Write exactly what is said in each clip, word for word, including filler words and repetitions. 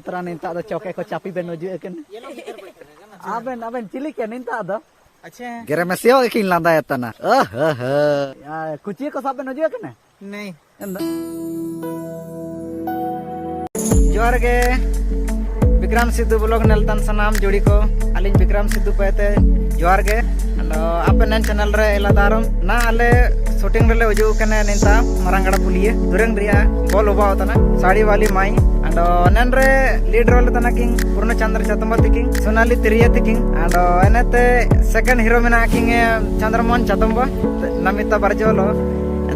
ᱛᱚᱨᱟ ᱱᱤᱛᱟᱜ ᱫᱚ ᱪᱚᱠᱮ ᱠᱚ ᱪᱟᱯᱤ ᱵᱮᱱ ᱚᱡᱚᱜ ᱠᱟᱱᱟ᱾ ᱟᱵᱮᱱ, ᱟᱵᱮᱱ ᱪᱤᱞᱤ ᱠᱮ ᱱᱤᱛᱟᱜ ᱫᱚ? ᱟᱪᱪᱷᱟ᱾ ᱜᱮᱨᱮ ᱢᱮᱥᱮᱭᱟᱜ ᱜᱮᱠᱤᱱ ᱞᱟᱸᱫᱟᱭᱮᱫ ᱛᱟᱦᱮᱱᱟ᱾ ᱚᱦ, ᱦᱚ, ᱦᱚ᱾ ᱟᱨ ᱠᱩᱪᱤᱭᱟᱹ ᱠᱚ ᱥᱟᱵ ᱵᱮᱱ ᱚᱡᱚᱜ ᱠᱟᱱᱟ? ᱱᱮᱭ᱾ ᱮᱱᱫᱚ᱾ ᱡᱚᱦᱟᱨ ᱜᱮ᱾ ᱵᱤᱠᱨᱟᱢ ᱥᱤᱫᱷᱩ ᱵᱞᱚᱜ ᱧᱮᱞ ᱛᱟᱱ ᱥᱟᱱᱟᱢ ᱡᱩᱲᱤ ᱠᱚ, ᱟᱹᱞᱤᱧ ᱵᱤᱠᱨᱟᱢ ᱥᱤᱫᱷᱩ ᱯᱟᱭᱛᱮ ᱡᱚᱦᱟᱨ ᱜᱮ᱾ ᱟᱫᱚ ᱟᱯᱮ ᱱᱮᱱ ᱪᱮᱱᱮᱞ ᱨᱮ ᱮᱞᱟ ᱫᱟᱨᱚᱢ ᱱᱟ ᱟᱞᱮ ᱥᱩᱴᱤᱝ ᱨᱮᱞᱮ ᱦᱤᱡᱩᱜ ᱠᱟᱱᱟ ᱱᱤᱛᱟ ᱢᱟᱨᱟᱝ ᱜᱟᱰᱟ ᱯᱩᱞᱤᱭᱟᱹ ᱫᱩᱨᱟᱹᱝ ᱨᱮᱭᱟᱜ ᱵᱚᱞ ᱚᱵᱷᱟᱣ ᱛᱟᱱᱟ ᱥᱟᱹᱲᱤ ᱣᱟᱞᱤ ᱢᱟᱹᱭ᱾ ᱟᱫᱚ ᱱᱮᱱ ᱨᱮ ᱞᱤᱰ ᱨᱳᱞ ᱛᱟᱱᱟ ᱠᱤᱱ ᱯᱩᱨᱱᱚ ᱪᱚᱱᱫᱨᱚ ᱪᱟᱛᱚᱢᱵᱟ ᱛᱤᱠᱤᱱ, ᱥᱳᱱᱟᱞᱤ ᱛᱤᱨᱭᱟ ᱛᱤᱠᱤᱱ᱾ ᱟᱫᱚ ᱮᱱᱮᱛᱮ ᱥᱮᱠᱮᱱᱰ ᱦᱤᱨᱳ ᱢᱮᱱᱟᱜ ᱠᱤᱱ ᱪᱚᱱᱫᱨᱚᱢᱳᱦᱚᱱ ᱪᱟᱛᱚᱢᱵᱟ, ᱱᱟᱢᱤᱛᱟ ᱵᱟᱨᱡᱳᱞᱳ᱾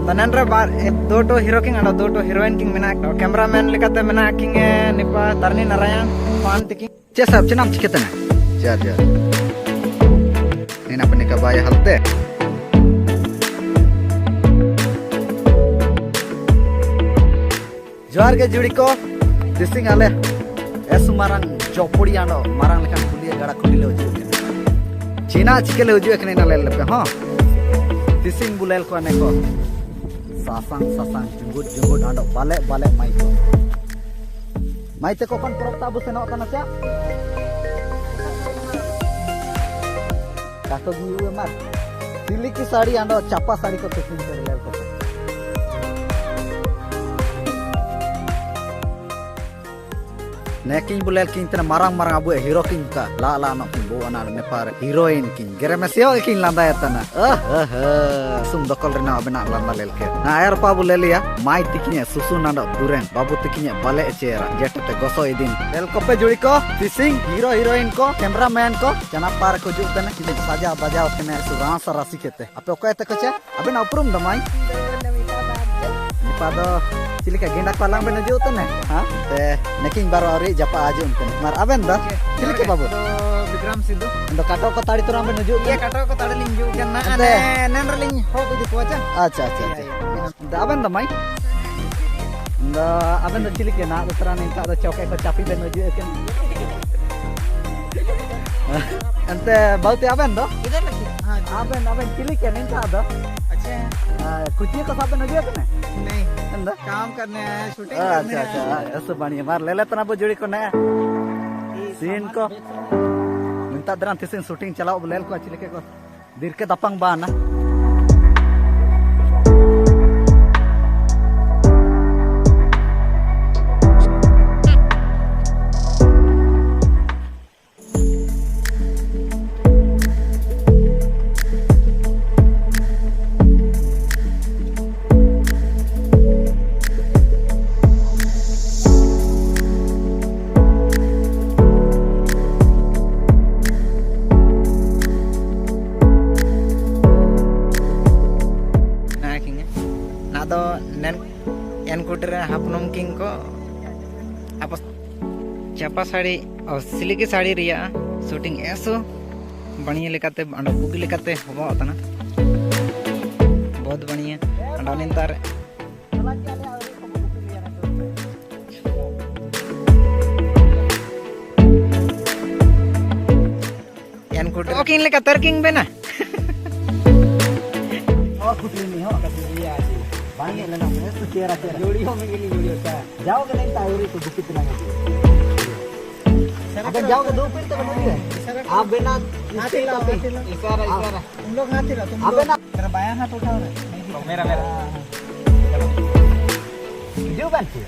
ᱛᱚ ᱱᱮᱱ ᱨᱮ ᱵᱟᱨ, ᱫᱳᱴᱳ ᱦᱤᱨᱳ ᱠᱤᱱ, ᱟᱫᱚ ᱫᱳᱴᱳ ᱦᱤᱨᱳᱭᱤᱱ ᱠᱤᱱ ᱢᱮᱱᱟᱜ ᱠᱤᱱ᱾ ᱠᱮᱢᱨᱟ ᱢᱮᱱ ᱞᱮᱠᱟᱛᱮ ᱢᱮᱱᱟᱜ ᱠᱤᱱ ᱱᱤᱯᱟ ᱛᱟᱨᱱᱤ ᱱᱟᱨᱟᱭᱚᱱ ᱯᱟᱱ ᱛᱤᱠᱤᱱ᱾ ᱪᱮᱫ ᱥᱟᱵ ᱪᱮᱫ ᱮᱢ ᱪᱤᱠᱟᱹ ᱛᱟᱦᱮᱱᱟ? ᱡᱚᱦᱟᱨ, ᱡᱚᱦᱟᱨ᱾ ᱱᱤᱱᱟ ᱯᱮ ᱱᱤᱠᱟ ᱵᱟᱭ ᱦᱟᱞᱛᱮ᱾ ᱡᱚᱦᱟᱨ ᱜᱮ ᱡᱩᱲᱤ ᱠᱚ, ᱛᱤᱥᱤᱝ ᱟᱞᱮ ᱮᱥᱩ ᱢᱟᱨᱟᱝ ᱡᱚᱯᱚᱲᱤ ᱟᱸᱰᱚ ᱢᱟᱨᱟᱝ ᱞᱮᱠᱟᱱ ᱠᱩᱞᱤᱭᱟᱹ ᱜᱟᱲᱟ ᱠᱩᱞᱤ ᱞᱮ ᱦᱤᱡᱩᱜ ᱠᱟᱱᱟ᱾ ᱪᱤᱱᱟ ᱪᱤᱠᱟᱹ ᱞᱮ ᱦᱤᱡᱩᱜ ᱠᱟᱱᱟ ᱤᱱᱟ ᱞᱮ ᱞᱮᱯᱮ ᱦᱚᱸ᱾ ᱛᱤᱥᱤᱝ ᱵᱩᱞᱮᱞ ᱠᱚ ᱮᱱᱮ ᱠᱚ᱾ ᱥᱟᱥᱟᱝ ᱥᱟᱥᱟᱝ ᱡᱩᱸᱜᱩᱫ ᱡᱩᱸᱜᱩᱫ ᱟᱸᱰᱚ ᱵᱟᱞᱮ ᱵᱟᱞᱮ ᱢᱟᱹᱭ ᱠᱚ᱾ ᱢᱟᱹᱭ ᱛᱮᱠᱚ ᱠᱷᱚᱱ ᱯᱚᱨᱚᱵᱽ ᱛᱟᱵᱚ ᱥᱮᱱᱚᱜ ᱠᱟᱱᱟ ᱪᱟ᱾ ᱠᱟᱠᱚ ᱜᱩᱭᱩ ᱮᱢᱟᱨ᱾ ᱥᱤᱞᱤᱠᱤ ᱥᱟᱹᱲᱤ ᱟᱸᱰᱚ ᱪᱟᱯᱟ ᱥᱟᱹᱲᱤ ᱠᱚ ᱛᱤᱥᱤᱝ ᱛᱮ ᱞᱮᱞ ᱠᱚ᱾ ᱱᱮᱠᱤᱧ ᱵᱚᱞᱮ ᱠᱤᱧ ᱛᱮᱱᱟ ᱢᱟᱨᱟᱝ ᱢᱟᱨᱟᱝ ᱟᱵᱚ ᱦᱤᱨᱳ ᱠᱤᱧ ᱠᱟ ᱞᱟ ᱞᱟ ᱱᱚ ᱠᱤᱧ ᱵᱚ ᱚᱱᱟ ᱱᱮᱯᱟᱨ ᱦᱤᱨᱳᱭᱤᱱ ᱠᱤᱧ ᱜᱮᱨᱮ ᱢᱮᱥᱮᱭᱚᱜ ᱠᱤᱧ ᱞᱟᱸᱫᱟᱭᱟ ᱛᱟᱱᱟ᱾ ᱟᱦ, ᱟᱦ, ᱟᱦ᱾ ᱥᱩᱢ ᱫᱚᱠᱚᱞ ᱨᱮᱱᱟᱜ ᱟᱵᱮᱱᱟᱜ ᱞᱟᱸᱫᱟ ᱞᱮᱞ ᱠᱮ᱾ ᱱᱟ ᱮᱨ ᱯᱟ ᱵᱚᱞᱮ ᱞᱤᱭᱟ ᱢᱟᱭ ᱛᱤᱠᱤᱧ ᱥᱩᱥᱩ ᱱᱟᱰᱚ ᱫᱩᱨᱮᱱ ᱵᱟᱵᱩ ᱛᱤᱠᱤᱧ ᱵᱟᱞᱮ ᱪᱮᱨᱟ ᱡᱮᱴ ᱛᱮ ᱜᱚᱥᱚ ᱤᱫᱤᱱ᱾ ᱞᱮᱞ ᱠᱚᱯᱮ ᱡᱩᱲᱤ ᱠᱚ ᱛᱤᱥᱤᱝ ᱦᱤᱨᱳ ᱦᱤᱨᱳᱭᱤᱱ ᱠᱚ ᱠᱮᱢᱨᱟ ᱢᱮᱱ ᱠᱚ ᱪᱟᱱᱟ ᱯᱟᱨ ᱠᱚ ᱡᱩᱜ ᱛᱮᱱᱟ ᱠᱤᱧ ᱥᱟᱡᱟᱣ ᱵᱟᱡᱟᱣ ᱛᱮᱱᱟ ᱥᱩ ᱨᱟᱥᱟ ᱨᱟᱥᱤ ᱠᱮᱛᱮ᱾ ᱟᱯᱮ ᱚᱠᱚᱭ ᱛᱮ ᱠᱚᱪᱟ? ᱟᱵᱮᱱᱟᱜ ᱩᱯᱨᱩᱢ ᱫᱚ ᱢᱟᱹᱭ? ᱤᱧ ᱫᱚ ᱱᱚᱢᱤᱛᱟ ᱵᱟᱜᱪᱤ᱾ ᱱᱤᱯᱟ ᱫᱚ ᱪᱮᱫ ᱞᱮᱠᱟ ᱜᱮᱸᱫᱟ ᱠᱚ ᱟᱞᱟᱝ ᱵᱮᱱ ᱦᱤᱡᱩᱜ ᱛᱟᱱᱮ? ᱦᱮᱸ? ᱛᱮ ᱱᱮᱠᱤᱧ ᱵᱟᱨᱚ ᱟᱹᱣᱨᱤ ᱡᱟᱯᱟ ᱦᱤᱡᱩᱜ ᱛᱟᱱᱮ᱾ ᱢᱟᱨ ᱟᱵᱮᱱ ᱫᱚ? ᱪᱮᱫ ᱞᱮᱠᱟ ᱵᱟᱹᱵᱩ? ᱤᱧ ᱫᱚ ᱵᱤᱠᱨᱚᱢ ᱥᱤᱫᱷᱩ᱾ ᱤᱧ ᱫᱚ ᱠᱟᱴᱚ ᱠᱚ ᱛᱟᱲᱤ ᱛᱚᱨᱟ ᱵᱮᱱ ᱦᱤᱡᱩᱜ ᱤᱭᱟᱹ ᱠᱟᱱᱟ? ᱠᱟᱴᱚ ᱠᱚ ᱛᱟᱲᱤ ᱞᱤᱧ ᱦᱤᱡᱩᱜ ᱠᱟᱱᱟ᱾ ᱮᱱᱛᱮ ᱮᱱᱮᱱ ᱨᱮᱞᱤᱧ ᱦᱚᱫ ᱤᱫᱤ ᱠᱚᱣᱟ ᱪᱮ? ᱟᱪᱪᱷᱟ, ᱟᱪᱪᱷᱟ, ᱟᱪᱪᱷᱟ᱾ ᱤᱭᱟᱹ, ᱤᱭᱟᱹ᱾ ᱟᱫᱚ ᱟᱵᱮᱱ ᱫᱚ ᱢᱟᱹᱭ? ᱟᱫᱚ ᱟᱵᱮᱱ ᱫᱚ ᱪᱤᱞᱤ ᱠᱟᱱᱟ? ᱟᱫᱚ ᱛᱚᱨᱟ ᱱᱤᱛᱟᱜ ᱫᱚ ᱪᱚᱠᱮ ᱠᱚ ᱪᱟᱯᱤ ᱵᱮᱱ ᱦᱤᱡᱩᱜ ᱠᱟᱱᱟ᱾ ᱮᱱᱛᱮ ᱵᱟᱹᱵᱩ ᱛᱮ ᱟᱵᱮᱱ ᱫᱚ? ᱤᱫᱷᱟᱨ ᱨᱟᱠᱷᱤᱭᱮ᱾ ᱦᱮᱸ, ᱴᱷᱤᱠ᱾ ᱟᱵᱮᱱ, ᱟᱵᱮᱱ ᱪᱤᱞᱤ ᱠᱟᱱᱟ ᱱᱤᱛᱟᱜ ᱫᱚ? ᱟᱪᱪᱷᱟ᱾ ᱟᱨ ᱠᱩᱪᱤᱭᱟᱹ ᱠᱚ ᱥᱟᱵ ᱵᱮᱱ ᱦᱤᱡᱩᱜ ᱠᱟᱱᱟ? ᱱᱮᱭ᱾ काम करने आए हैं, शूटिंग करने आए हैं। अच्छा, अच्छा, ऐसे बढ़िया। मार ले लेतना वो जोड़ी को नया सीन को। मिंता दरान तीसिन शूटिंग चलाओ, ले को अच्छी लिखे को। दिल के दपंग बाना। ᱱᱟᱫᱚ ᱱᱮᱱ ᱮᱱᱠᱩᱴᱨᱮ ᱦᱟᱯᱱᱚᱢ ᱠᱤᱝ ᱠᱚ ᱟᱯᱚᱥ ᱪᱟᱯᱟ ᱥᱟᱹᱲᱤ, ᱚ, ᱥᱤᱞᱤᱠᱤ ᱥᱟᱹᱲᱤ ᱨᱮᱭᱟᱜ ᱥᱩᱴᱤᱝ ᱮᱥᱚ ᱵᱟᱹᱲᱤᱭᱟᱹ ᱞᱮᱠᱟᱛᱮ, ᱚᱸᱰᱮ ᱵᱩᱜᱤ ᱞᱮᱠᱟᱛᱮ ᱦᱚᱵᱚᱜ ᱠᱟᱱᱟ᱾ ᱵᱚᱦᱩᱛ ᱵᱟᱹᱲᱤᱭᱟᱹ᱾ ᱚᱸᱰᱮ ᱱᱮᱛᱟᱨ ᱮᱱᱠᱩᱴ ᱚᱠᱤᱱ ᱞᱮᱠᱟ ᱛᱟᱨᱠᱤᱝ ᱵᱮᱱᱟ᱾ और कुछ नहीं हो। बांगे लेना है, तो चेहरा, चेहरा। जोड़ी हो, मैं नहीं जोड़ी होता है। जाओगे नहीं, तावरी को दुखित ना है। अगर जाओगे, दो फिर तो बना दिया। आप बिना हाथ हिलाओ, हाथ हिलाओ। इशारा, इशारा। तुम लोग हाथ हिलाओ, तुम आप लोग। बिना तेरा बायां हाथ उठाओ ना। तो मेरा, मेरा। हाँ, हाँ। जो बात है।